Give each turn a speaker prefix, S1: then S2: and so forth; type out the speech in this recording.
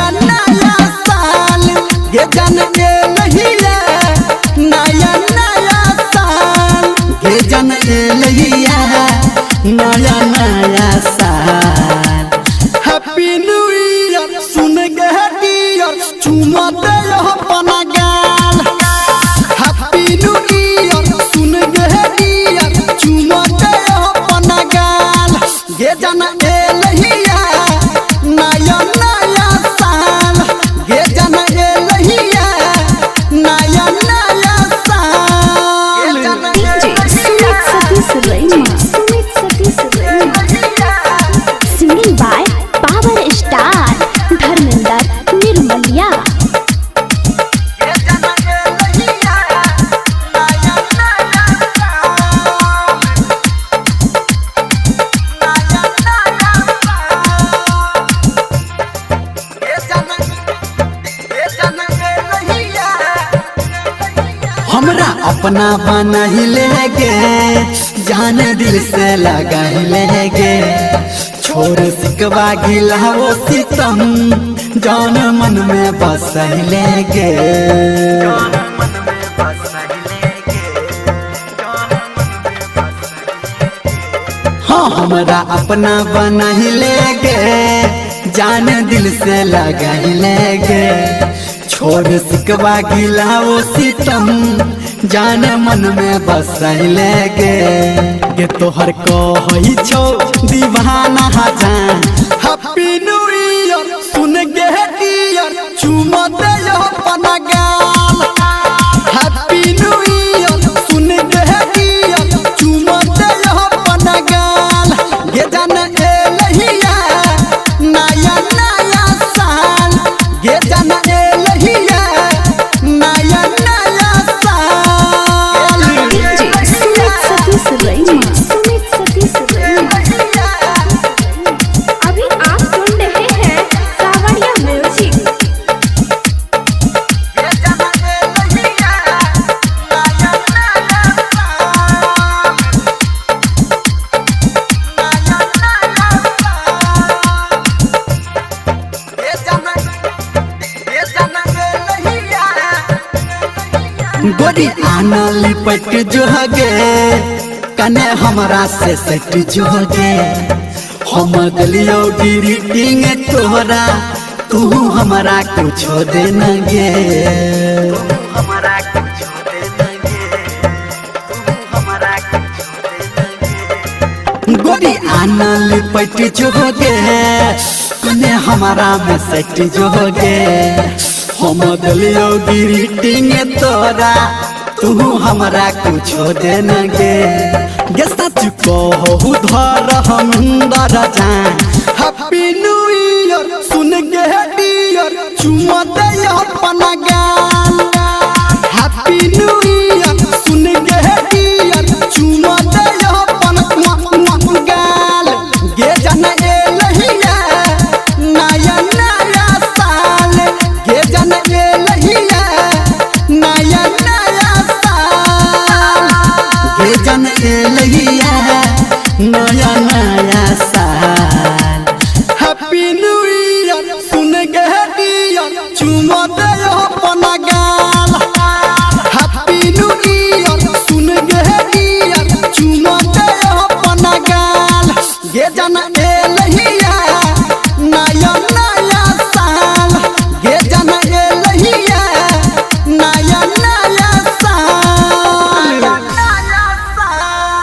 S1: नया नया साल गे जन एलहिया नया नया साल गे जन एलहिया नया नया साल। हैप्पी न्यू ईयर सुन गे डियर चुमा दे अपना गाल। हैप्पी न्यू ईयर सुन गे डियर चुमा दे अपना गाल गे जन एलहिया नया नया साल गे जन एलहिया नया नया साल।
S2: DJ Sumit Satish Raima. Sumit Satish Raima. Singing by Power Star Dharmendra Nirmaliya.
S1: हमरा अपना बना ही लेगे जान दिल से लगा ही लेगे छोड़ सिकवा गिला वो सितम जान मन में बस ही लेगे। हाँ हमरा अपना बना ही लेगे जान दिल से लगा ही लेगे छोड़ सिकवा गिला वो सितम जान मन में बस लेगे। के तोहर कहै छौ दीवाना जान। हैप्पी न्यू ईयर सुन गे डियर चुमा दे अपना गाल। हैप्पी न्यू ईयर सुन गे डियर चुमा दे अपना गाल गे जन एलहिया नया नया साल गे जन एलहिया नया नया साल।
S2: DJ Sumit Satish Raima. Sumit Satish Raima.
S3: अभी आप सुन रहे हैं सावरिया म्यूजिक।
S1: गोरी आना लिपट जोगे कने हमरा से सट जोगे हम दिलियो ग्रीटिंग तोहरा तू हमरा कुछो देना गे। गोरी आना लिपट जोगे कने हमरा में सट जोगे हम दिलियो ग्रीटिंग तोरा तू हमरा कुछो देना गे। गे सच कहू धर हम जान। हैप्पी न्यू ईयर सुन गे डियर चुमा दे अपना गाल। हैप्पी न्यू ईयर सुन गे डियर चुमा दे अपना गाल गे जन एलहिया नया नया साल गे जन एलहिया नया नया साल गे जन एलहिया नया।